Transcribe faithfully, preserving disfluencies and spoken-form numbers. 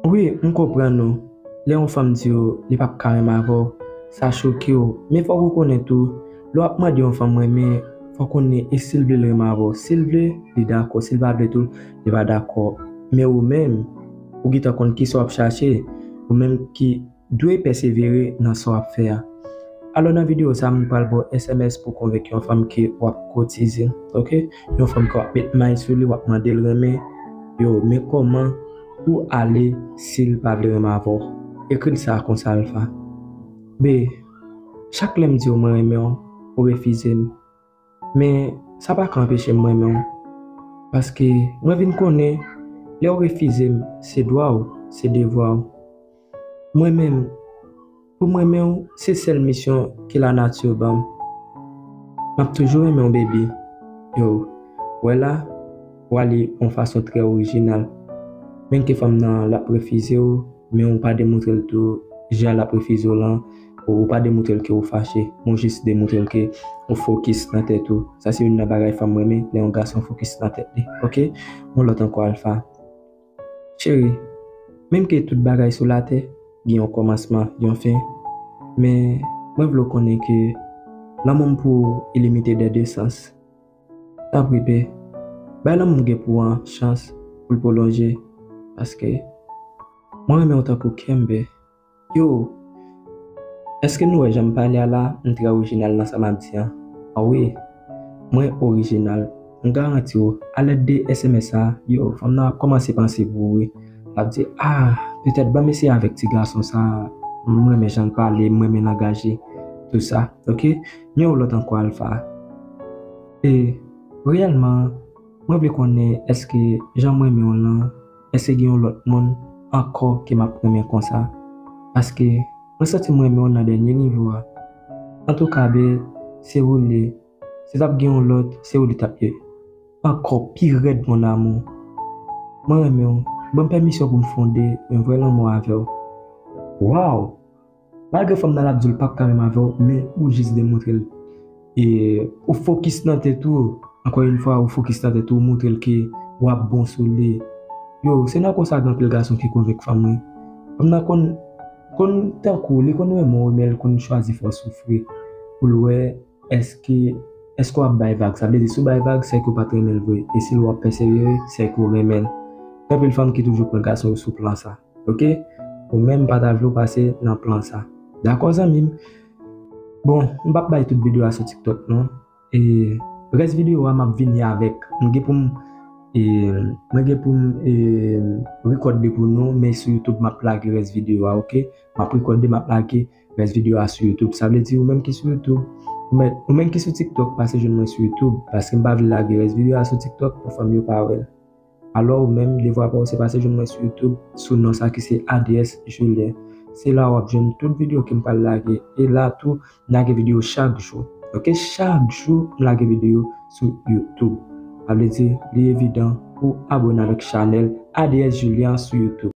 Wi, m konprann ou. Lè yon fanm di w li p ap ka renmen avè w, sa choke w. Men fòk ou konnen tou, lè w ap mande yon fanm renmen, fòk ou konnen e si l vle l renmen avè w. Si l vle, li dakò. Si l pa vle tou, li pa dakò. Men ou menm, ou gentan konn kisa w ap chache. Ou menm ki dwe pèsevere nan sa w ap fè a. Alò, nan videyo sa a, m pral ba w S M S pou konvenk yon fanm ke w ap koutize, oke? Yon fanm ke w ap met may sou li, w ap mande l renmen. Yo, men kòman pou ale si l pa vle renmen avè w? Ekri l sa konsa, Alpha. Be, chak lè m di w mwen renmen w, ou refize m. Men, sa pa ka anpeche m renmen w. Paske, mwen vin konnen, lè w refize m, se dwa w, se devwa w. Mwen menm, pou m renmen w, se sèl misyon ke lanati ban m. M ap toujou renmen w, baby. Yo, wè la, w ale yon fason trè orijinal. Menm ke fanm nan, l ap refize w, men w pa demontre l tou, jan l ap refize w lan, ou, ou pa demontre l ke w fache, men w jis demontre l ke w fokis nan tèt ou. Sa se youn nan bagay fanm renmen, lè yon gason fokis nan tèt li, oke? Yon lòt ankò, Alpha. Cheri, menm ke tout bagay sou latè gen yon kòmansman, yon fen, men mwen vle w konnen ke lanmou m pou ou ilimite dans deux sens. Tanpri, be, bay lanmou m gen pou ou an chans pou l pwolonje, paske mwen renmen w tankou kè m, be. Yo, èske nou wè jan m pale a la, m trè orijinal nan sa m ap di an? An wi, mwen orijinal. M garanti w, a lèd de S M S sa, yo, fanm nan ap kòmanse panse pou ou wi. L ap di, ah, petèt ban m eseye avèk ti gason sa, m renmen jan l pale, m renmen langaj li, tou sa, oke? Men yon lòt ankò, Alpha. E, reyèlman, mwen vle konnen èske jan m renmen w lan, èske gen yon lòt moun ankò ke m ap renmen konsa? Paske mwen santi m renmen w nan dènye nivo a. Antouka, be, se ou li ye. Si t ap gen yon lòt, se ou li t ap ye. Ankò pi rèd, mon amour. Mwen renmen w. Ban m pèmisyon pou m fonde yon vrè lanmou avè w. Waw! Malgre fanm nan l ap di w l p ap ka menm avè w, men ou jis demontre l. E ou fokis nan tèt ou, ankò yon fwa, ou fokis nan tèt ou, ou montre l ke w ap bon sou li. Yo, se nan konsa gen anpil gason ki konvenk fanm wi. Fanm nan konn, konn tankou, li konn renmen w, men l konn chwazi fè w soufri. Pou l wè, èske, èske w ap bay vag. Sa vle di, si w bay vag, se ke w pa t renmen l vre. E si l w ap pèsevere, se ke w renmen l. Gen anpil fanm ki toujou pran gason yo sou plan sa. Oke? Ou menm pa ta vle w pase nan plan sa. Dakò, zanmi m? Bon, m p ap bay tout videyo a sou TikTok, non. E rès videyo a, m ap vini avèk. M gen pou m, e, mwen gen pou m, e, record li pou nou, men sou YouTube, m ap lage rès videyo a, oke? M ap record li, m ap lage rès videyo a sou YouTube. Sa vle di, ou menm ki sou YouTube, ou menm, ou menm ki sou TikTok, pase jwenn mwen sou YouTube, paske m pa vle lage rès videyo a sou TikTok pou fanm yo pa wè l. Alò, ou menm, devwa pa w se pase jwenn mwen sou YouTube, sou non sa ki se A D S Julien. Se la w ap jwenn tout videyo ke m pral lage. E la tou, m lage videyo chak jou. Oke, chak jou, m lage videyo sou YouTube. Sa vle di, li evidan pou abone avèk chanèl A D S Julien sou YouTube.